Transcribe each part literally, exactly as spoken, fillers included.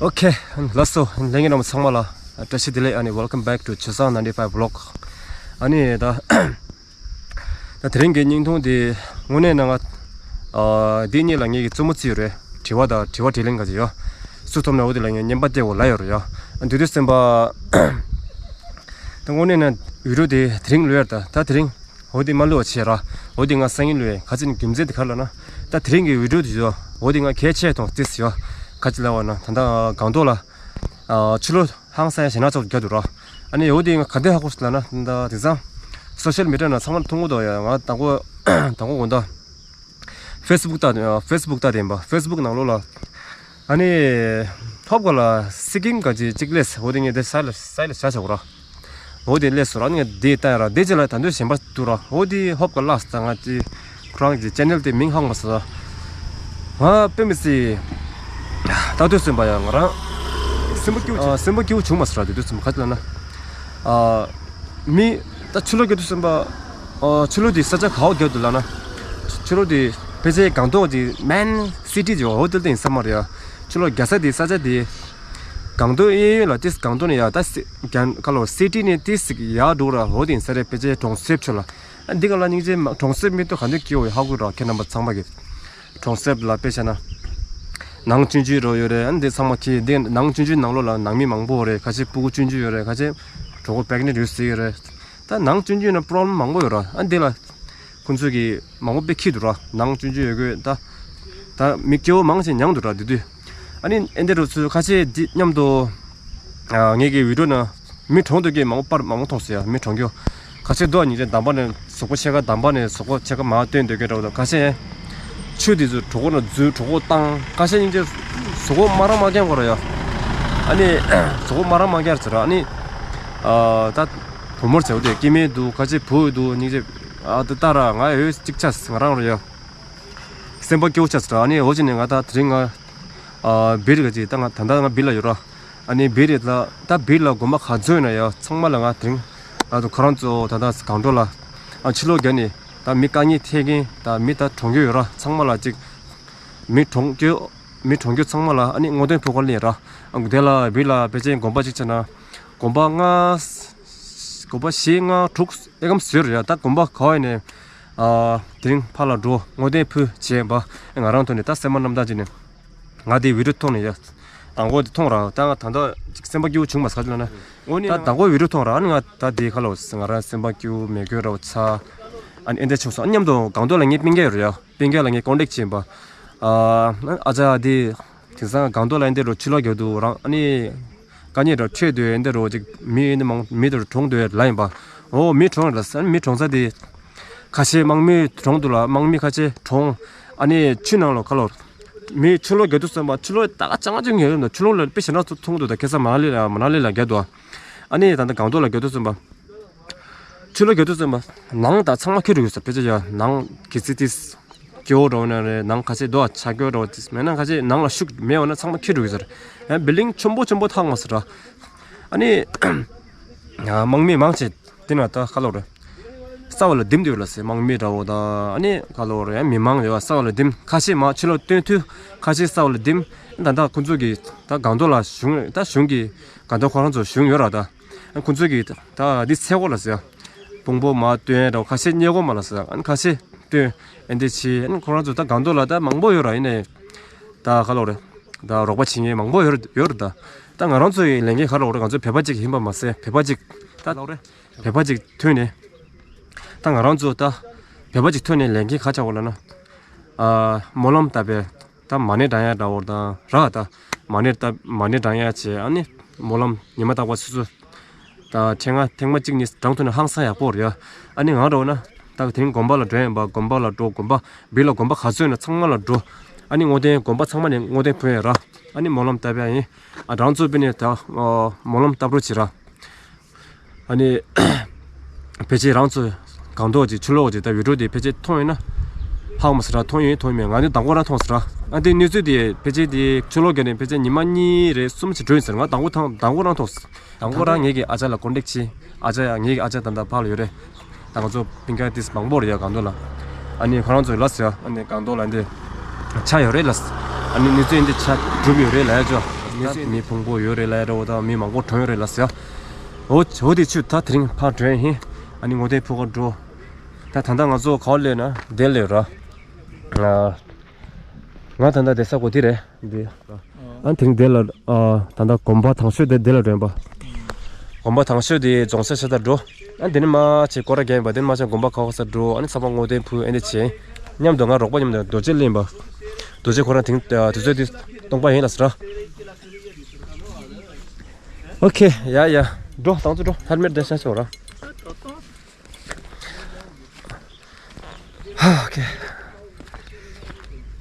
ཨོ་ཁེ། ལགས་སོ། ལྷན་རྒྱས་རྣམས་ཚང་མ་ལ་བཀྲ་ཤིས་བདེ་ལེགས། ཨ་ནི་welcome back to Chosang ninety-five vlog། ཨ་ནི་ད་ད་དེ་རིང་གི་བརྙན་ཐུང་དེ་དངོས་གནས་ན་ང་ཨ་འདི་གཉིས་ལ་ངེད་ཀྱི་རྩུབ་མོ་བརྩི་ཡོད་རེད། དྲི་བ་དང་དྲི་བ་དྲིས་ལན་ག་ཅི་ཡོད། སུ་ཐོབ་ན་འོ་དེ་ལ་ངས་བརྙན་པར་སྟེར་དགོས་ལབ་ཡོད་རེད་ཡ། ཨ་འདུས་སྡུད་སེམས་པ་ད་དངོས་གནས་ན་བི་ཌིའོ་དེ་དེ་རིང་ལོས་ཡར་ད་ད་དེ་རིང་འོ་དེ་མ་ལོས་བྱས་ར། འོ་དེ་ང་སང་ཉིན་ལོས་ག་ཅི་ནི་རྒྱུ་མཚན་དེ་ག་ལ་ན། ད་དེ་རིང་གི་བི་ཌིའོ་དེ་ཡོད། འོ་དེ་ང་གལ་ཆེ་མཐོང་ཏིས་ཡོད། ག་ཅི་ལབ་པ་ན་ད་ལྟ་སྒང་ཏོག་ལ་ཨ་ཕྱི་ལོགས་ཧང་སང་ཞེ་ན་ཚོགས་རྒྱག་འདུག་ར། ཨ་ནི་འོ་དེ་ང་ག་འདྲ་ཧ་གོ་སོང་ལབ་ན། ད་དེང་སང་སོ་ཤལ་མི་ཌི་ཡ་ནང་ཚང་མ་མཐོང་གི་འདུག་ཡ། ང་དང་པོ་དང་པོ་དགོང་དག་ཕེ་སི་བུག་ལྟ་ཕེ་སི་བུག་ལྟ་དེ་ཡིན་པ། ཕེ་སི་བུག་ནང་ལོགས་ལ་ཨ་ནི་ཧོབ་ག་ལ་སི་ཀིམ་ག་ཅི་གཅིག་སླེབས། འོ་དེ་ངས་དེ་སའི་ལ་སའི་ལ་བཞག་བཞག་གོ་ར། འོ་དེ་སླེབས་སོང་ར། ངས་དེ་ལྟ་ཡ་ར། དེ་རྗེས་ལ་ད་དུང་གཞན་པ་འདུག་ར། འོ་དེ་ཧོབ་ག་ལ་ད་ང་ཅི་ཁོ་རང་གི་ཅེ་ནལ་དེ་མིང་ཧ་གོ་མ་སོང་། ང་དཔེ་མི་སྲིད་ལྟ་འདོད་སོང་པ་ཡ། ང་རང་སེམས་པ་སྐྱིད་པོ་བྱུང་། ཨ་སེམས་པ་སྐྱིད་པོ་བྱུང་མ་སོང་ར། དེ་དུས་ཙམ་ག་ཅི་ལབ་ན། ཨ་མི་ད་ཕྱི་ལོགས་རྒྱག་དུས་ཙམ་པ། ཨ་ཕྱི་ལོགས་དེ་ས་ཆ་ག་བ་རྒྱག་འདུག་ལབ་ན། ཕྱི་ལོགས་དེ་ཕལ་ཆེར་སྒང་ཏོག་གི་མེན་སི་ཊི་ཇོ་ཧོ་ཏེལ་དེ་ཡིན་ས་མ་རེད་ཡ། ཕྱི་ལོགས་རྒྱག་ས་དེ་ས་ཆ་དེ་སྒང་ཏོག་གཡས་གཡོན་ལ་ཏིས་སྒང་ཏོག་ནས་ཡ་ད་སི་རྒྱ་ཁ་ལོ་སི་ཊི་ནས་ཏིས་ཡར་འགྲོ་ར། འོ་དེ་ཡིན་ས་རེད། ཕལ་ཆེར་གྲོང་གསེབ་ཕྱོགས་ལ། ཨ་འདི་ག་ལ་སྙིང་རྗེ་མ་གྲོང་གསེབ་མི་ཐོག་ག་འདི་སྐྱེ་བོ་ཧ་གོ་ར། ཁྱེད་རྣམ་པ་ཚང་མ་གི་གྲོང་གསེབ་ལ་དཔེ་བྱས་ན། ནང་ཆུང་ཆུང་རོ་ཡོད་རེད། ཨ་འདི་ཚང་མ་ཁྱི་འདི་ནང་ཆུང་ཆུང་ནང་ལོགས་ལ་ནང་མི་མང་པོ་རེད། ཁ་ཤས་སྤུ་གུ་ཆུང་ཆུང་ཡོད་རེད། ཁ་ཤས་གྲོད་ཁོག་པེག་ནེན་ཊི་ཡོད་ཟེར་གི་རེད། ད་ནང་ཆུང་ཆུང་ན་པོ་རོབ་ལེམ་མང་པོ་ཡོད་ར། ཨ་འདི་ལ་ཁོང་ཚོས་གི་མང་པོ་དཔེ་ཁྱི་འདུག་ར། ནང་ཆུང་ཆུང་ཡོད་དགོས་ད། ད་མི་སྐྱེ་བོ་མང་ཆེ་མྱངས་འདུག་ར་དེ་དུས། ཨ་ནི་ཨེ་འདི་རུ་ཚོས་ཁ་ཤས་འདི་མཉམ་དུ་ཨ་ངེད་ཀྱི་བི་ཌིའོ་ན་མི་གྲོངས་འདུག་གི་མང་པོ་པར་མང་པོ་མཐོང་སོང་ཡ། མི་གྲོངས་རྒྱུ་ཁ་ཤས་འདུག་ཨ། སྙིང་རྗེ་འདམ་པ་ནས་གཟུགས་པོ་ཕྱེད་ཀ་འདམ་པ་ནས་གཟུགས་པོ་ཕྱེད་ཀ་མར་བཏོན་སྡོད་མཁན་འདྲ་བོ་དང་། ཁ་ཤས་ཆུ་དེ་ཚོ་གྲོད་ཁོག་ནང་འཛུལ་གྲོད་ཁོག་བཏང་། ཁ་ཤས་སྙིང་རྗེ་གཟུགས་པོ་དམར་ར་དམར་རྐྱང་གོ་ར་ཡ། ཨ་ནི་གཟུགས་པོ་དམར་ར་དམར་རྐྱང་ཟེར་ར། ཨ་ནི་ཨ་ད་བུ་མོར་ཟེར་བ་དེ་སྐྱེ་དམན་འདུག་ཁ་ཤས་བུ་འདུག་སྙིང་རྗེ། ཨ་ད་ལྟ་ར་ང་འོད་གཅིག་ཆགས་ང་རང་ར་ཡ། སེམས་པ་སྐྱོ་བོ་ཆགས་ཟེར་ར། ཨ་ནི་འོ་ཅི་ནས་ང་ད་དེ་རིང་ང་ཨ་བིར་ག་ཅིག་ད་ང་ད་ལྟ་ང་བིར་ལ་ཡོད་ར། ཨ་ནི་བིར་རེད་ལ་ད་བིར་ལ་དགོན་པ་ག་ཚོད་ན་ཡ་ཚང་མ་ལ་ང་དེ་རིང་ང་ཚོ་ཁོ་རང་ཚོ་ད་ལྟ་སྒང་ཏོག་ལ་ཨ་ཕྱི་ལོགས་བརྒྱབ་ནས་ད་མི་དཀའ་ངལ་འཕྲད་མཁན་ད་མི་ད་གྲོངས་རྒྱུ་ཡོད་ར། ཚང་མ་ལ་ཅིག་མི་གྲོངས་རྒྱུ་མི་གྲོངས་རྒྱུ་ཚང་མ་ལ་ཨ་ནི་བསྔོ་རྟེན་ཕུལ་ག་སླེབས་ར། ཨ་དེ་ལ་བིར་ལ་ཕལ་ཆེར་དགོན་པ་ཅིག་བྱས་ན་དགོན་པ་ལྔ་དགོན་པ་བཞི་ལྔ་དྲུག་ཨེ་གམ་བཟོས་རེད་ཡ། ད་དགོན་པ་ག་བ་ཡིན་ནས་ཨ་དེ་རིང་ཕར་ལ་འགྲོ་བསྔོ་རྟེན་ཕུལ་བྱས་པ། ང་རང་ཐོག་ནས་ད་སེམས་པ་རྣམ་དག་ཅིག་ནས་ང་དེ་བི་ཌིའོ་མཐོང་ནས་ཡ། དང་པོ་དེ་མཐོང་ར། ད་ང་ད་ལྟ་ཅིག་སེམས་པ་སྐྱིད་པོ་བྱུང་མ་སོང་ལབ་ན། འོ་ནི་ད་དང་པོ་བི་ཌིའོ་མཐོང་ར། ཨ་ནི་ང་ད་དེ་ཁ་ལོ་ང་རང་སེམས་པ་སྐྱིད་པོ་མེད་དགོས་ར་བ་ཚ། ཨ་ནི་ཨེ་འདྲ་བྱུང་སོང་། ཨ་མཉམ་དུ་སྒང་ཏོག་ལ་ངའི་སྤུན་ཀྱག་ཡོད་རེད་ཡ། སྤུན་ཀྱག་ལ་ངས་ཀོན་ཊེག་བྱས་པ། ཨ་ཨ་ཅག་དེ་དེང་སང་སྒང་ཏོག་ལ་ཨེ་འདྲ་རོ་ཕྱི་ལོགས་རྒྱག་འདུག་རང་ཨ་ནི་དཀའ་ངལ་འདྲ་འཕྲད་འདུག་ཨེ་འདྲ་རོ་ཅིག་མི་ཨེ་འདྲ་མང་མི་འདྲ་གྲོངས་འདུག་ལབ་ཡིན་པ། འོ་མི་གྲོངས་ལ་ཟེར། མི་གྲོངས་ས་དེ་ཁ་ཤས་དམག་མི་གྲོངས་འདུག་ལ། དམག་མི་ཁ་ཤས་གྲོངས། ཨ་ནི་ཆུ་ནང་ལ་ཁ་ལོ་མི་ཕྱི་ལོགས་རྒྱག་དུས་ཙམ་པ་ཕྱི་ལོགས་ད་ག་ཅང་ཅང་ངེས་ཡོད་འདུག་ཕྱི་ལོགས་ལ་དཔེ་ཞེ་དྲག་ཚོ་མཐོང་འདུག་ད་ཁ་སང་མ་ན་ལི་ལ་མ་ན་ལི་ལ་རྒྱག་འདུག་ཨ་ནི་ད་ལྟ་སྒང་ཏོག་ལ་རྒྱག་དུས་ཙམ་པ། ཕྱི་ལོགས་རྒྱག་དུས་ཙམ་པ་ནང་ད་ཚང་མ་འཁྱེར་འགྲོ་གི་ཟེར། ཕལ་ཆེར་ཡ་ནང་གི་སི་ཏིས་སྐྱོ་བོ་འགྲོ་ན་རེད། ནང་ཁ་ཤས་རྡོ་ཆག་སྐྱོ་འགྲོ་ཏིས་མེད་ན་ཁ་ཤས་ནང་ལ་ཤུགས་མེད་པ་ན་ཚང་མ་འཁྱེར་འགྲོ་གི་ཟེར། ཡང་བིལ་ལིང་ཆེན་པོ་ཆེན་པོ་འཐག་མ་ཟེར་ར། ཨ་ནི་དམག་མི་མང་ཆེ་དེ་ན་ད་ཁ་ལོ་རེད། ས་འོག་ལ་ལྡིམ་འདུག་ལ་ཟེར། དམག་མི་འདྲ་བོ་ད་ཨ་ནི་ཁ་ལོ་རེད། ཡང་མི་མང་ཡོད་ས་འོག་ལ་ལྡིམ། ཁ་ཤས་མ་ཕྱི་ལོགས་སྟོན་དུས་ཁ་ཤས་ས་འོག་ལ་ལྡིམ། ད་ད་ཁོ་ཚོ་གི་ད་སྒང་ཏོག་ལ་གཞུང་ད་གཞུང་གི་སྒང་ཏོག་ཁོ་རང་ཚོ་གཞུང་ཡོད་ར་ད། ཁོ་ཚོས་ཀྱིས་ད་འདི་ཚད་གོ་ལ་ཟེར། དཔུང་པོ་མ་བཏོན་རོགས་ཁ་ཤས་རྙེད་གོ་མ་ལ་ཟེར། ཨ་ནི་ཁ་ཤས་བཏོན། ཨ་འདི་ཕྱི་ཨ་ནི་ཁོ་རང་ཚོ་ད་སྒང་ཏོག་ལ་ད་མང་པོ་ཡོད་ར། ཡིན་ནའི་ད་ག་ལོ་རེད། ད་རོགས་པ་བྱེད་མཁན་མང་པོ་ཡོད་ཡོད་རེད་ད། ད་ང་རང་ཚོ་ཡི་ལས་འགན་ག་རེ་རེད། ང་ཚོ་བོད་པ་གཅིག་ཡིན་པ་མ་ཟད་བོད་པ་གཅིག་ད་ལོ་རེད། བོད་པ་གཅིག་ཐོན་ནས་ད་ང་རང་ཚོ་ད་བོད་པ་གཅིག་ཐོན་ནས་ལས་འགན་ག་ཆགས་གོ་ལ་ན། ཨ་སྨོན་ལམ་བཏབ་པའི་ད་མ་ཎི་བགྲང་ཡ་འདྲ་བོ་དང་ར། ད་མ་ཎི་བཏབ་མ་ཎི་བགྲང་ཡ་བྱས། ཨ་ནི་སྨོན་ལམ་ཉི་མ་རྟག་པར་སོ་སོ་ད་ཐེངས་ང་ཐེངས་མ་གཅིག་གཉིས་བགྲང་ཐུབ་ན་ཧང་སང་ཡག་པོ་རེད་ཡ། ཨ་ནི་ང་འདྲ་བོ་ན་ད་དེ་རིང་དགོན་པ་ལ་འགྲོ་ཡིན་པ། དགོན་པ་ལ་འགྲོ། དགོན་པ་བིར་ལ་དགོན་པ་ག་ཚོད་ན་ཚང་མ་ལ་འགྲོ། ཨ་ནི་བསྔོ་རྟེན་དགོན་པ་ཚང་མ་ནས་བསྔོ་རྟེན་ཕུལ་ཡ་ར། ཨ་ནི་སྨོན་ལམ་བཏབ་ཡ་ཡིན། ཨ་རང་ཚོ་དཔེ་ནས་ད་སྨོན་ལམ་བཏབ་རོགས་བྱེད་ར། ཨ་ནི་ཕལ་ཆེར་རང་ཚོ་སྒང་ཏོག་ཅིག་ཕྱི་ལོགས་ཅིག་ད་བི་ཌིའོ་དེ་ཕལ་ཆེར་མཐོང་ཡོད་ན་ཧ་གོ་མ་སོང་ར། མཐོང་ཡོད་མཐོང་མེད། ང་ནི་དང་པོ་རང་མཐོང་སོང་ར། ཨ་དེ་གནས་ཚུལ་དེ་ཕལ་ཆེར་དེ་ཕྱི་ལོགས་བརྒྱབ་ནས་ཕལ་ཆེར་ཉི་མ་གཉིས་རེ་གསུམ་ཞིག་འགྲོ་ཡིན་ཟེར། ང་དང་པོ་ཐང་དང་པོ་རང་མཐོང་སོང་། དང་པོ་རང་ངེད་ཀྱི་ཨ་ཅག་ལ་ཀོན་ཊེག་བྱས། ཨ་ཅག་ཡ་ངེད་ཀྱི་ཨ་ཅག་ད་ལྟ་ཕར་ལ་ཡོད་རེད། ད་ང་ཚོ་སྤུན་ཀྱག་ཏིས་མང་པོ་རེད་ཡ་སྒང་ཏོག་ལ། ཨ་ནི་ཁོ་རང་ཚོས་ལབ་ཟེར། ཨ་ནི་སྒང་ཏོག་ལ་འདི་ཆ་ཡོད་རེད་ལབ། ཨ་ནི་གནས་ཚུལ་འདི་ཆ་གྲུབ་ཡོད་རེད་ལབ་ཡ་ཅོ། མི་ཕུང་པོ་ཡོད་རེད་ལབ་རོ། ད་མི་མང་པོ་གྲོངས་ཡོད་རེད་ལབ་ཟེར། འོ་འོ་དེ་ཆུ་ད་དེ་རིང་ཕར་འགྲོ་ཡིན། ཨ་ནི་ངོ་དེ་ཕུ་ག་འགྲོ། ད་ད་ལྟ་ང་ཚོ་ག་བ་སླེབས་ན་དེ་སླེབས་ར། ང་ད་ལྟ་བསྡད་ས་གོ་དེ་རེད་འདི། ཨ་དེང་དེ་ལ་ཨ་ད་ལྟ་དགོན་པ་དང་ཤོས་དེ་དེ་ལ་འགྲོ་ཡིན་པ། དགོན་པ་དང་ཤོས་དེ་རྫོང་སར་ཤ་སྟག་འགྲོ། ཨ་དེ་ནི་མ་ཆེ་སྐོར་ར་རྒྱག་ཡིན་པ། དེ་ནི་མ་ཆེ་དགོན་པ་ཁག་ཁག་སར་འགྲོ། ཨ་ནི་ཚང་མ་ངོ་དེ་ཕུ་ཨེ་འདི་བྱེད། མཉམ་དུ་ང་རོགས་པ་མཉམ་དུ་རྡོ་རྗེ་གླིང་པ། རྡོ་རྗེ་ཁོ་རང་དེང་དུས་ཚོད་དེ་སྟོང་པ་ཡིན་ལ་ཟེར་ར། ཨོ་ཁེ། ཡ་ཡ། འགྲོ་དང་ཚོ་འགྲོ། ཧེལ་མེད་དེ་ཤ་ཤོག་ར། ཧ་ཁེ།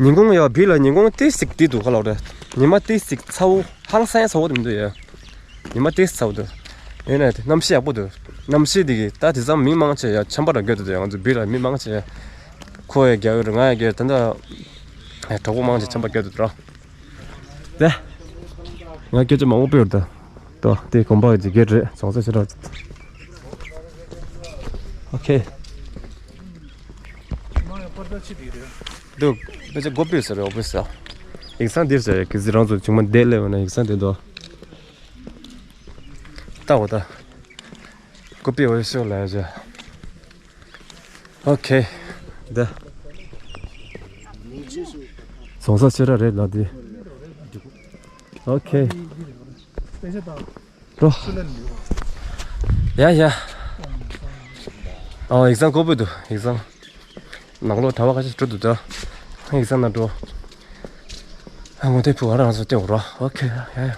ཉིན་གུང་ཡ་བི་ལ་ཉིན་གུང་ཏི་སིག་ཏི་འདུག་ག་ལོག་རེད། ཉི་མ་ཏི་སིག་ཚ་བོ་ཧང་སང་ཚ་བོ་དེ་མི་འདུག་ཡ། ཉི་མ་ཏི་སིག་ཚ་བོ་འདུག་ཡིན་ན་དེ་གནམ་གཤིས་ཡག་པོ་འདུག་གནམ་གཤིས་དེ་གི་ད་དེ་ཙམ་མི་མང་ཆེ་ཡ་ཆམ་པ་ར་རྒྱག་འདུག་ཡ། ང་ཚོ་བི་ལ་མི་མང་ཆེ་ཡ། ཁོ་ཡ་རྒྱག་ཡོད་རེད། ང་ཡ་རྒྱག་ཡོད་རེད། ད་ད་གྲོགས་པོ་མང་ཆེ་ཆམ་པ་རྒྱག་འདུག་ར། དེ། ང་སྐད་ཆ་མང་པོ་སྤེལ་བར་ད། ཏོ་དེ་གོམ་པ་གི་གེད་རེད། རྫོང་ས་ཕྱི་དྲག་ཨོ་ཁེ། འདུག་དཔེ་ཆ་སྒོ་ཕྱེ་ཟེར་རེད། ཨོ་ཕྱེ་ཟེར། ཡིག་ཚང་འདིར་ཟེར་གི་ཟི་རང་ཚོ་ཆུང་མ་བསྡད་སླེབས་ན་ཡིག་ཚང་དེ་འདུག་ལྟ་འོ་ད། སྒོ་ཕྱེ་འོ་ཤོ་ལ་ཡ། ཨོ་ཁེ། འདི། རྫོང་ས་ཕྱི་དྲག་རེད་ལ་འདི། ཨོ་ཁེ། འགྲོ། ཡ་ཡ། ཨོ་ཡིག་ཚང་སྒོ་ཕྱེ་འདུག་ཡིག་ཚང་། ནང་ལོགས་གྲྭ་པ་ཁ་ཤས་འགྲོ་འདུག་ད། ཡིག་ཚང་ནང་འགྲོ། ཨ་ངོ་དེ་ཕུ་བ་རང་ཚོ་སྟེང་འོ་ར། ཨོ་ཁེ། ཡ་ཡ།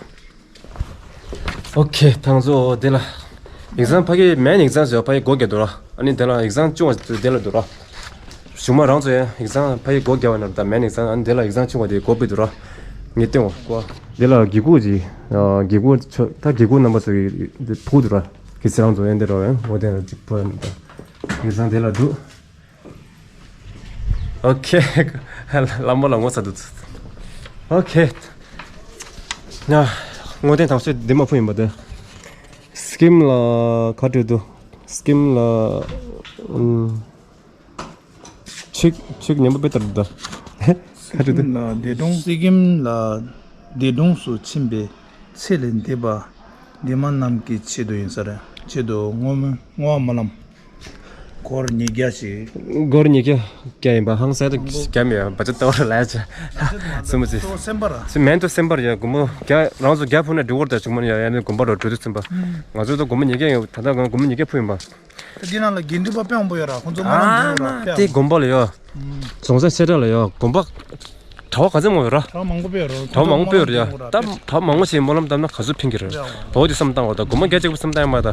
ཨོ་ཁེ། ཐང་ཚོ་དེ་ལ། ཡིག་ཚང་ཕ་གི་མེན་ཡིག་ཚང་ཟེར་བ་ཕ་གི་སྒོ་རྒྱག་འདུག་ར། ཨ་ནི་དེ་ལ་ཡིག་ཚང་ཆུང་བ་དེ་ལ་འདུག་ར། གཞུག་མ་རང་ཚོ་ཡང་ཡིག་ཚང་ཕ་གི་སྒོ་རྒྱག་པ་ན་ད་མེན་ཡིག་ཚང་། ཨ་ནི་དེ་ལ་ཡིག་ཚང་ཆུང་བ་དེ་སྒོ་ཕྱེ་འདུག་ར། ངས་སྟེང་འོ་ཀོ། དེ་ལ་དགེ་ཁུག་ཅིག་དགེ་ཁུག་ཆོ་ད་དགེ་ཁུག་རྣམ་པ་ཚོ་གི་ཕུག་འདུག་ར། གི་ཚེ་རང་ཚོ་ཡང་དེ་ར་ཡང་འོ་དེ་ལ་ཅིག་ཕུ་ཡང་འདུག་ཡིག་ཚང་དེ་ལ་འདུག་ཨོ་ཁེ། ལམ་བར་ལ་ངོ་ཚ་འདུག་ཨོ་ཁེ། ཡ། ངོ་དེ་དང་ཤོས་འདི་མ་ཕུ་ཡིན་པ་དེ། སི་ཀིམ་ལ་ག་འདྲ་འདུག་སི་ཀིམ་ལ། ཨུམ། ཆིག་ཆིག་ཉན་པ་དཔེ་ལྟར་འདུག་ད། ག་འདྲ་འདུག་སི་ཀིམ་ལ་འདས་གྲོངས། སི་ཀིམ་ལ་འདས་གྲོངས་སུ་ཕྱིན་པའི་ཚེ་ལས་འདས་པ་འདས་མ་རྣམས་ཀྱི་ཆེད་དུ་ཡིན་ས་རེད། ཆེད་དུ་བསྔོ་སྨོན་བསྔོ་བ་སྨོན་ལམ། སྒོར་ཉིས་བརྒྱ་ཞིག་སྒོར་ཉིས་བརྒྱ་བརྒྱ་ཡིན་པ་ཧང་སང་ད་བརྒྱ་མེད་བ་ཅི་ལྟ་བར་ལས་ཆ་སུ་མ་ཚི་སེམས་པར་སུ་མེན་དུ་སེམས་པར་ཡ་སྒོར་མོ་བརྒྱ་རང་ཚོ་བརྒྱ་ཕུ་ན་འགྲིག་བར་ད་བྱུང་མ་ཡ་ཡ་ནི་དགོན་པ་རོ་འགྲོ་དུས་ཚུན་པ་ང་ཚོ་ད་སྒོར་མོ་ཉིས་བརྒྱ་ཡོད་ད་ད་སྒོར་མོ་ཉིས་བརྒྱ་ཕུ་ཡིན་པ། ད་འདི་ནང་ལ་དགེ་འདུན་པ་དཔེ་མང་པོ་ཡོད་ར། ཁོང་ཚོ་སྨོན་ལམ་ཨ་འདོན་རོགས་ན་དཔེ་དེ་དགོན་པ་ལ་ཡོད། རྫོང་ས་ཆེ་དྲག་ལ་ཡོད་དགོན་པ། གྲྭ་བ་ག་ཚོད་མང་ཡོད་ར། གྲྭ་བ་མང་པོ་དཔེ་ཡོད་ར། གྲྭ་བ་མང་པོ་དཔེ་ཡོད་ར་ཡ། ད་གྲྭ་བ་མང་པོ་ཞིག་སྨོན་ལམ་བཏབ་ན་ག་ཚོད་ཕན་གི་རེད། འོ་དེ་བསམ་བཏང་བ་ད་དགོན་པ་བརྒྱ་གཅིག་པོ་བསམ་བཏང་ཡ་མ་ད།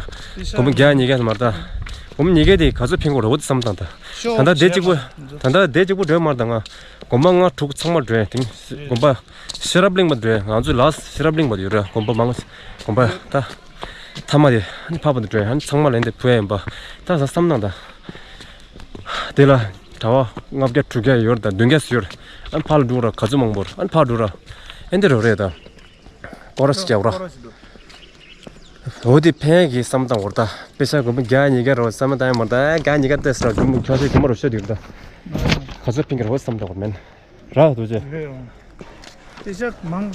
དགོན་པ་བརྒྱ་ཉིས་བརྒྱ་མ་ད། དགོན་པ་ཉིས་བརྒྱ་དེ་ག་ཚོད་ཕན་གི་རེད་འོ་དེ་བསམ་བཏང་ད། ད་ད་བསྡད་གཅིག་པོ། ད་ད་བསྡད་གཅིག་པོ་འགྲོ་མ་ད་ང་། དགོན་པ་ལྔ་དྲུག་ཚང་མ་འགྲོ་ཡ་དེ་དགོན་པ། ཤེས་རབ་གླིང་པ་འགྲོ་ཡ་ང་ཚོའི་ལ་ཤེས་རབ་གླིང་པ་ཡོད་ར་དགོན་པ་མང་། དགོན་པ་ད། ཐ་མ་དེ་ཨ་ནི་འཕགས་པ་དང་འགྲོ་ཡ་ཨ་ནི་ཚང་མ་ལེན་ཏེ་ཕུལ་ཡ་ཡིན་པ། ད་ས་བསམ་ན་ད། དེ་ལ་གྲྭ་བ་ལྔ་བརྒྱ་དྲུག་བརྒྱ་ཡོད་ད་བདུན་བརྒྱ་ཡོད། ཨ་ནི་ཕར་ལ་འགྲོ་ར་ག་ཚོད་མང་པོ་ར་ཨ་ནི་ཕར་འགྲོ་ར། ཨེ་འདི་རོ་རེད་ད། སྐོར་ར་ཞིག་རྒྱག་ར། འོ་དེ་ཕན་གི་བསམ་བཏང་བར་ད། དཔེ་ཆ་དགོན་པ་བརྒྱ་ཉིས་བརྒྱ་རོ་བསམ་བཏང་ཡ་མ་ད་བརྒྱ་ཉིས་བརྒྱ་ཏེ་སྲ་དགོན་པ་ཁྱོད་ཚོའི་དགོན་པ་རོ་ཤོད་དུས་ད། ག་ཚོད་ཕན་གི་རོ་བསམ་བཏང་བར་མེན། ར་དུ་ཅེ། རེད་འོང་། དཔེ་ཆ་མང་།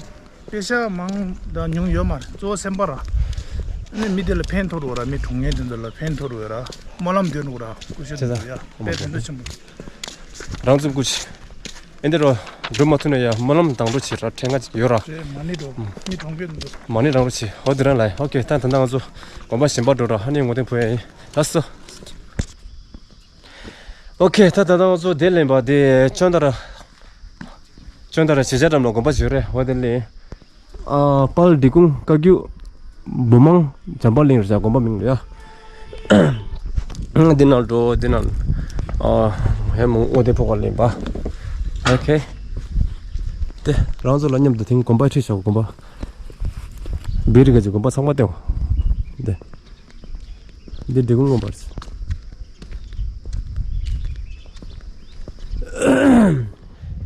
དཔེ་ཆ་མང་དང་ཉུང་ཡོད་མ་རེད། གཙོ་བོ་སེམས་པ་ར། ཨ་ནི་མི་དེ་ལ་ཕན་ཐོགས་རུ་བ་ར་མི་གྲོངས་མཁན་དེ་ཚོ་ལ་ཕན་ཐོགས་རུ་བ་ར། སྨོན་ལམ་འདོན་རུ་བ་ར་སྐུ་ཞབས་དེ་ཚོ་ཡ་དཔེ་ཕན་ཐོགས་ཆེན་པོ། རང་ཚོ་སྐུ་ཞབས། ཨེ་འདི་རོ། འགྲོ་མ་ཐུབ་ན་ཡ་སྨོན་ལམ་དང་འགྲོ་བྱེད་ར་ཕྲན་ང་ཅིག་ཡོད་ར། རེད་མ་ཎི་འགྲོ་མི་གྲོངས་མཁན་དེ་ཚོ། མ་ཎི་རང་འགྲོ་བྱེད་ཧོ་དེ་རང་ལ་ཡ་ཨོ་ཁེ་ད་ད་ད་ང་ཚོ་དགོན་པ་གཞན་པ་འགྲོ་ར་ཧ་ནི་ངོ་དེ་བུ་ཡ་ཡིན་ལ་སོ། ཨོ་ཁེ་ད་ད་ད་ང་ཚོ་དེ་ལེན་པ་དེ་ཅོན་ད་ར། ཅོན་ད་ར་བྱེ་བྱ་འགྲམ་ལ་དགོན་པ་བྱོས་རེད་འོ་དེ་ལེན། ཨ་དཔལ་འབྲི་གུང་བཀའ་བརྒྱུད་བུམ་དབང་འཇམ་དཔལ་གླིང་རེད་བྱ་དགོན་པ་མིང་རེད་ཡ། འདི་ནང་འགྲོ་འདི་ནང་ཨ་ཧེ་མོ་འོ་དེ་ཕོག་པ་ལེན་པ། ཨོ་ཁེ། དེ་རང་ཚོ་ལ་མཉམ་དུ་དེང་དགོན་པ་ཁྲིད་བྱ་དགོན་པ། བེ་རི་ག་ཅིག་དགོན་པ་ཚང་མ་སྟེང་འོ། དེ། འདི་འབྲི་གུང་དགོན་པ་རེད།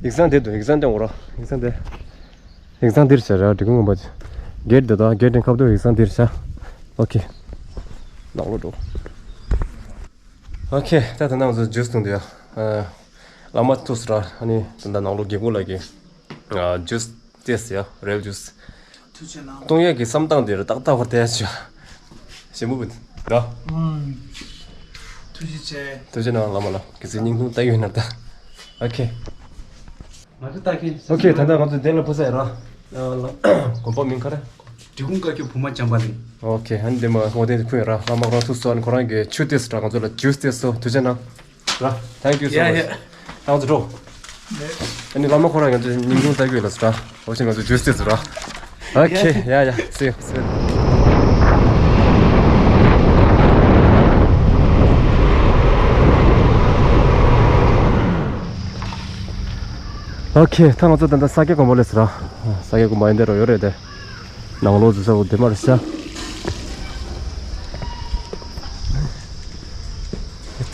ཡིག་ཚང་དེ་འདུག་ཡིག་ཚང་དེ་འོ་ར་ཡིག་ཚང་དེ། ཡིག་ཚང་འདིར་བྱ་ར་འབྲི་གུང་དགོན་པ་ཅིག་གེད་འདི་དང་གེད་དེ་ཁ་བཏོག་ཡིག་ཚང་འདིར་བྱ། ཨོ་ཁེ། ནང་ལོགས་འགྲོ། ཨོ་ཁེ་ད་ད་ནང་ཚོ་ཇུས་འཐུང་དུ་ཡ། བླ་མ་ཐུག་སོང་ར་ཨ་ནི་ད་ད་ནང་ལོགས་རྒན་གོག་ལགས་ཀྱིས་ཇུས་ཏེས་ཡ་རེབ་ཇུས། གཏོང་ཡས་ཀྱི་བསམ་སྟངས་དེ་ར་ཏག་ཏག་བར་བལྟས་ཆོག་ཞེ་མུ་བུ་ར། ཐུགས་རྗེ་ཆེ། ཐུགས་རྗེ་གནང་བླ་མ་ལ་གི་ཚེ་སྙིང་ཐུང་ལྟ་ཡོད་ན་ད། ཨོ་ཁེ། ང་ཚོ་ལྟ་མཁན། ཨོ་ཁེ། ད་ལྟ་ང་ཚོ་གདན་ལ་འཕུར་ས་ཡིན་ར། དགོན་པ་མིང་ག་རེ། འབྲི་གུང་བཀའ་བརྒྱུད་བུ་མོ་བྱམས་པ་གླིང་། ཨོ་ཁེ། ཨ་ནི་འདི་མ་ངོ་དེ་ཁུ་ཡིན་ར། བླ་མ་ཁོ་རང་ཐུགས་སོ་ཨ་ནི་ཁོ་རང་གི་ཆུ་སྟེར་སོ་ར། ང་ཚོ་ལ་ཇུས་སྟེར་སོ། ཐུགས་རྗེ་གནང་། ར། Thank you so much. ད་ང་ཚོ་འགྲོ། ཨ་ནི་བླ་མ་ཁོ་རང་ང་ཚོ་སྙིང་ཐུང་ལྟ་གི་ཡོད་ལ་སོ་ར། ཨོ་ཁེ། ང་ཚོ་ཇུས་སྟེར་སོ་ར། ཨོ་ཁེ། ཡ་ཡ། See you. See you. ཨོ་ཁེ། ད་ང་ཚོ་ད་ལྟ་ས་སྐྱ་དགོན་པ་ལ་སོ་ར། ས་སྐྱ་དགོན་པ་ཨེ་འདྲ་རོ་ཡོད་རེད་དེ། ནང་ལོགས་སུ་ས་འོ་དེ་མར་ཤ།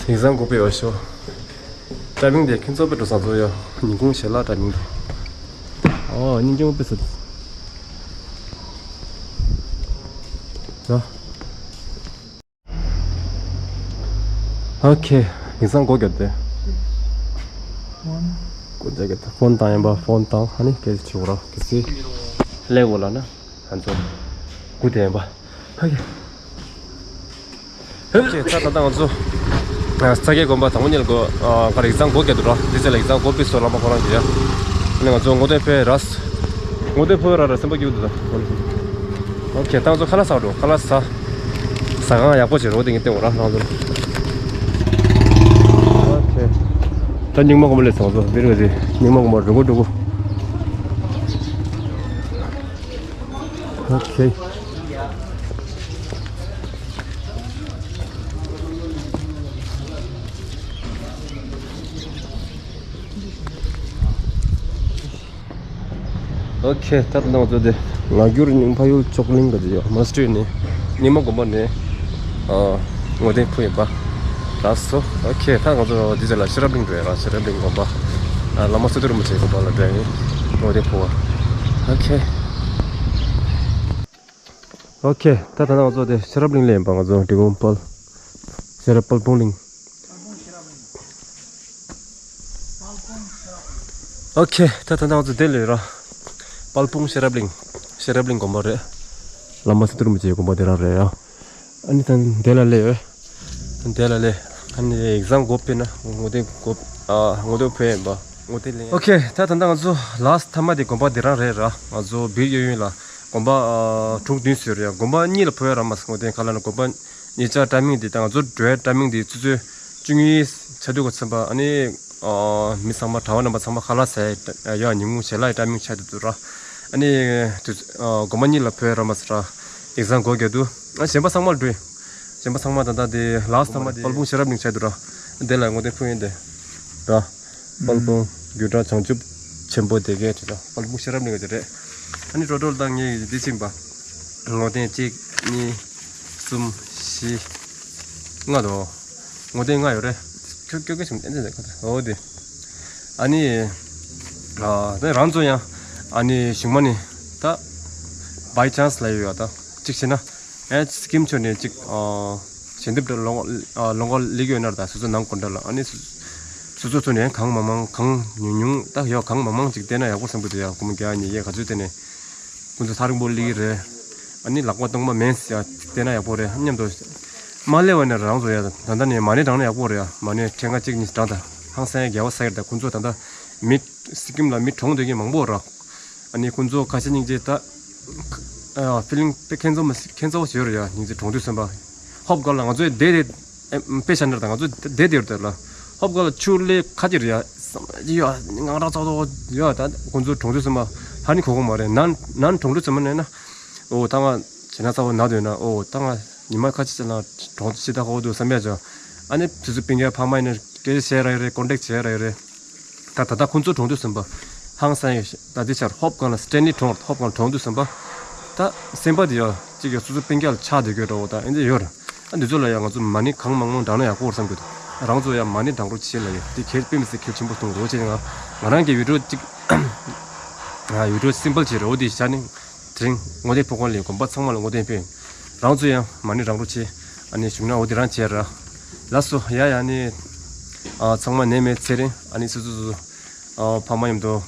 དེང་སང་དགོས་པའི་འོ་ཤོ། ཏྲ་མིང་དེ་ཁྱེད་ཚོ་པའི་འགྲོ་ས་ཚོ་ཡོ། ཉིན་གུང་ཞལ་ལག་ཏྲ་མིང་དེ། ཨོ་སྙིང་རྗེ་མོ་དཔེ་ཚོ། ཡོ། ཨོ་ཁེ། དེང་སང་སྒོ་རྒྱབ་དེ། སྒོ་རྒྱབ་དེ་ཕོན་བཏང་ཡིན་པ། ཕོན་བཏང་། ཨ་ནི་སྐད་ཆ་བྱེད་དགོས་ར། གལ་སྲིད་ལས་འོ་ལ་ན་ང་ཚོ་སྒུག་བསྡད་ཡིན་པ། ཨོ་ཁེ། ཨོ་ཁེ། ད་ད་ལྟ་ང་ཚོ་ས་སྐྱའི་དགོན་པ་དང་པོ་ཉིད་ལ་སྒོ་ག་རེ་ཡིག་ཚང་སྒོ་རྒྱབ་དུ་ར། འདི་ཚོ་ལ་ཡིག་ཚང་སྒོ་ཕུད་སོ་བླ་མ་ཁོ་རང་གི་ཡ། ཨ་ནི་ང་ཚོ་ངོ་དེ་ཕེ་ར། ངོ་དེ་ཕེ་ར་ར་སེམས་པ་སྐྱིད་འདུག་ད། ཨོ་ཁེ། ད་ང་ཚོ་ཁ་ལག་ཟ་འགྲོ། ཁ་ལག་ཟ། ཟ་ཁང་ཡག་པོ་བྱེད་རོགས་དེ་ངས་བསྟན་འོ་ར་རང་ཚོ། ཨོ་ཁེ། ད་རྙིང་མ་དགོན་པ་ལས་ཚང་ཚོ་འདིར་ག་ཚེ་རྙིང་མ་དགོན་པ་འགྲོ་གོ་འགྲོ་གོ། ཨོ་ཁེ། ཨོ་ཁེ། ད་ལྟ་ང་ཚོ་དེ་ངག་འགྱུར་རྙིང་ཕ་ཡུལ་ལྕོག་གླིང་ག་ཚོད་ཡོད། མ་སི་ཊི་ནས་རྙིང་མ་དགོན་པ་ནས་ཨ་ངོ་དེ་ཕུ་ཡིན་པ་རག་སོ། ཨོ་ཁེ། ད་ང་ཚོ་འདི་ཚོ་ལ་ཤེས་རབ་གླིང་འགྲོ་ཡ་ར། ཤེས་རབ་གླིང་དགོན་པ་ཨ་བླ་མ་སི་ཏུ་རིན་པོ་ཆེའི་དགོན་པ་ལ་འགྲོ་ཡ་ཡིན། ངོ་དེ་ཕུ་བ། ཨོ་ཁེ། ཨོ་ཁེ། ད་ད་ལྟ་ང་ཚོ་དེ་ཤེས་རབ་གླིང་ལ་ཡིན་པ། ང་ཚོ་འབྲི་གུང་དཔལ། ཤེས་རབ་དཔལ་སྤུངས་གླིང་། ཨོ་ཁེ། ད་ད་ལྟ་ང་ཚོ་དེ་ལ་ཡོད་ར། དཔལ་སྤུངས་ཤེས་རབ་གླིང་། ཤེས་རབ་གླིང་དགོན་པ་རེད། བླ་མ་སི་ཏུ་རིན་པོ་ཆེའི་དགོན་པ་དེ་རང་རེད་ཡ། ཨ་ནི་ད་དེ་ལ་སླེབས་ཡོད། དེ་ལ་སླེབས། ཨ་ནི་ཡིག་ཚང་སྒོ་ཕུད་ན་ངོ་དེ་སྒོ་ཨ་ངོ་དེ་ཕུད་ཡིན་པ། ངོ་དེ་ལེན། ཨོ་ཁེ། ད་ད་ལྟ་ང་ཚོ་ལཱ་སི་ཊི་མཐའ་མ་དེ་དགོན་པ་དེ་རང་རེད་ར། ང་ཚོ་བིར་གཡས་གཡོན་ལ་དགོན་པ་ཨ་དྲུག་བདུན་ཙམ་ཡོད་རེད་ཡ། དགོན་པ་གཉིས་ལ་ཕུ་ཡ་ར། མ་ཟད་ངོ་དེ་ག་ལ་ན་དགོན་པ་གཉིས་ཆ་ཊའི་མིང་དེ་ད་ང་ཚོ་འགྲོ་ཡ་ཊའི་མིང་དེ་ཆུ་ཚོད་བཅུ་གཉིས་ཆ་དུས་ག་ཚོད་པ། ཨ་ནི་ཨ་མི་ཚང་མ་གྲྭ་པ་རྣམ་པ་ཚང་མ་ཁ་ལག་ཟ་ཡ་ཡ་ཉིན་གུང་ཞལ་ལག་ཡ་ཊའི་མིང་ཆགས་འདུག་ར། ཨ་ནི་དུས་ཨ་དགོན་པ་གཉིས་ལ་ཕུ་ཡ་ར། མ་ཟད་ར་ཡིག་ཚང་སྒོ་རྒྱག་འདུག་ཨ་གཞན་པ་ཚང་མ་ལ་འགྲོ་ཡ། གཞན་པ་ཚང་མ་ད་ལྟ་དེ་ལཱ་སི་ཊི་མཐའ་མ་དེ་དཔལ་སྤུངས་ཤེས་རབ་གླིང་ཆགས་འདུག་ར། དེ་ལ་ངོ་དེ་ཕུ་ཡིན་དེ་ར། དཔལ་སྤུངས་རྒྱུད་གྲྭ་བྱང་ཆུབ་ཆེན་པོ་སྡེ་དགེ་དེ་ལ་དཔལ་སྤུངས་ཤེས་རབ་གླིང་ག་ཚོད་རེད། ཨ་ནི་ཊོ་ཊལ་ད་ངས་འདི་ཕྱིན་པ། ངོ་དེ་གཅིག་གཉིས་གསུམ་བཞི་ལྔ་དོ། ངོ་དེ་ལྔ་ཡོད་རེད། ཁྱོད་ཁྱོད་སྐད་ཆ་མི་བདེན་བདེན་འོ་དེ། ཨ་ནི་ཨ་དེ་རང་ཚོ་ཡང་ཨ་ནི་གཞུག་མ་ནི་ད་བའི་ཆན་སི་ལ་ཡོད་ཡ། ད་གཅིག་བྱས་ན། ཨེ་སི་ཀིམ་ཆོས་ནས་ཅིག་ཨ་ཞལ་འདེབས་འདྲ་ལོང་ཨ་ལོང་ག་ལེགས་ཡོད་ན་ར། ད་སོ་སོ་ནང་དགོན་གྲྭ་ལ་ཨ་ནི་སོ་སོ་ཚོ་ནས་གང་མང་མང་གང་ཉུང་ཉུང་ད་ཡོད་གང་མང་མང་ཅིག་བལྟས་ན་ཡག་པོ་བསམ་གི་འདུག་ཡ། སྒོར་མོ་བརྒྱ་ཉིས་བརྒྱ་ག་ཚོད་བལྟས་ནས་ཁོང་ཚོ་ཐག་རིང་པོ་སླེབས་ཀྱི་རེད། ཨ་ནི་ལག་པ་སྟོང་པ་མེད་ཡ། བལྟས་ན་ཡག་པོ་རེད་སྙམ་དུ། མ་སླེབས་པ་ནས་རང་ཚོ་ཡ་ད་ལྟ་ནས་མ་ཎི་བགྲངས་ན་ཡག་པོ་རེད་ཡ། མ་ཎི་ཕྲེང་བ་གཅིག་གཉིས་བགྲངས་ད་ཧང་སང་ཡ་རྒྱལ་བ་ས་ཡ་ད་ཁོང་ཚོ་ད་ལྟ་མི་སི་ཀིམ་ལ་མི་གྲོངས་སྡོད་མཁན་མང་པོ་ར། ཨ་ནི་ཁོང་ཚོ་ཁ་ཆེ་སྙིང་རྗེ་ད། ཨ་ཕི་ལིང་དཔེ་ཁྱད་མཚར་མ་ཁྱད་མཚར་པོ་ཞིག་ཡོད་རེད་ཡ། སྙིང་རྗེ་གྲོངས་དུས་ཙམ་པ། ཧོབ་ག་ལ་ང་ཚོའི་བསྡད་དེ། ཨེ་དཔེ་ཤ་ནར་དང་ང་ཚོ་བསྡད་དེ་ཡོད་རེད་ལ། ཧོབ་ག་ལ་ཆུ་ལས་ཁ་ཅིག་རེད་ཡ། བསམ་ཡ་ངང་རག་ཚ་ཚ་ཡ། ད་ཁོང་ཚོ་གྲོངས་དུས་ཙམ་པ་ཧ་ནི་གོ་གོ་མ་རེད། ནན་ནན་གྲོངས་དུས་ཙམ་པ་ནས་ན། ཨོ་ད་ང་བྱས་ན་ཚ་བོ་ན་འདོད་ན། ཨོ་ད་ང་ཉི་མ་ཁ་ཅིག་ཅན་ལ་གྲོངས་ཤི་ད་ཧོ་འདུག་བསམ་ཡ་ཅོ། ཨ་ནི་དུས་ཚོད་སྤུན་ཀྱག་ཕ་མ་ཡིན་ན་སྐད་ཆ་བཤད་ར་ཡི་རེད། ཀོན་ཊེག་བྱས་ར་ཡི་རེད། ད་ད་ལྟ་ཁོང་ཚོ་གྲོངས་དུས་ཙམ་པ། ཧང་སང་ཡོད་ཤག་ད་འདི་ཆར་ཧོབ་གང་ལ་སི་ཊེན་ལི་གྲོངས་ཧོབ་གང་གྲོངས་དུས་ཙམ་པ། ད་སེམས་པ་དེ་ཡོད་ཅིག་ཡོད་སོ་སོ་སྤུན་ཀྱག་ལ་ཆགས་བསྡད་དགོས་འདྲ་བོ་ད་ཨེ་འདྲ་ཡོད་ར། ཨ་འདི་ཚོ་ལ་ཡང་ང་ཚོ་མ་ཎི་གང་མང་མང་བགྲང་ན་ཡག་པོ་རེད་བསམ་གྱི་འདུག་རང་ཚོ་ཡང་མ་ཎི་བགྲང་རོགས་བྱེད་ལ་ཡོད་དེ་གལ་དཔེ་མི་སྲིད་གལ་ཆེན་པོ་མཐོང་འདུག་བྱས་ཙང་ང་ང་རང་གི་བི་ཌིའོ་གཅིག་ཨ་བི་ཌིའོ་སིམ་པལ་བྱེད་རོགས་འདི་བྱ་ནི། དེ་རིང་ངོ་དེ་ཕོ་ཁོང་ལས་དགོན་པ་ཚང་མ་ལ་ངོ་དེ་ཕེབས། རང་ཚོ་ཡང་མ་ཎི་བགྲང་རོགས་བྱེད། ཨ་ནི་བྱུང་ན་འོ་དེ་རང་བྱེད་ར། ལགས་སོ་ཡ་ཡ་ནི། ཨ་ཚང་མ་ནད་མེད་ཚེ་རིང་ཨ་ནི་སོ་སོ་སོ། ཨ་ཕ་མ་མཉམ་དུ།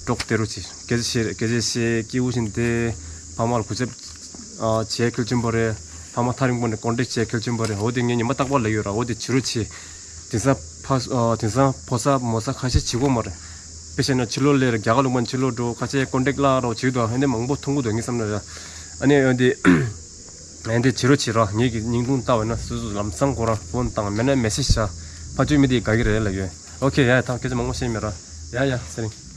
གྲོགས་བདེ་རོགས་བྱེད། སྐད་ཆ་བཤད་སྐད་ཆ་བཤད་སྐྱིད་པོ་བཞིན་བསྡད། ཕ་མ་ལ་གུས་ཞབས་ཨ་བྱེད་གལ་ཆེན་པོ་རེད། ཕ་མ་ཐག་རིང་པོ་ནས་ཀོན་ཊེག་བྱེད་གལ་ཆེན་པོ་རེད། འོ་དེ་ངས་ཉི་མ་རྟག་པར་ལབ་ཡོད་ར། འོ་དེ་བྱེད་རོགས་བྱེད། དེང་སང་ཕ་ཨ་དེང་སང་ཕོ་གསར་མོ་གསར་ཁ་ཤས་བྱེད་ཀྱི་ཡོད་མ་རེད། དཔེ་བཤད་ན་ཕྱི་ལོགས་སླེབས་ར་རྒྱ་གར་ལུང་པ་ནས་ཕྱི་ལོགས་འགྲོ་ཁ་ཤས་ཀོན་ཊེག་བརླག་རོགས་བྱེད་འདུག་ཨ་ནི་མང་པོ་མཐོང་གི་འདུག་ངས་བསམ་ན་ར། ཨ་ནི་འོ་དེ་ཨ་ནི་དེ་བྱེད་རོགས་བྱེད་ར། ངེད་ཀྱི་བརྙན་ཐུང་ལྟ་བས་ན་སོ་སོ་ལམ་སང་ཁོ་རང་ཕོན་བཏང་མེད་ན་མེ་སེ་ཇི་བྱ། ཕ་ཆོས་མི་དེ་དགའ་གི་རེད་ལབ་ཡོད། ཨོ་ཁེ། ཡ་ཡ། ད་སྐད་ཆ་མང་པོ་བཤད་མེད་ར། ཡ་ཡ། ཚེ་རིང་།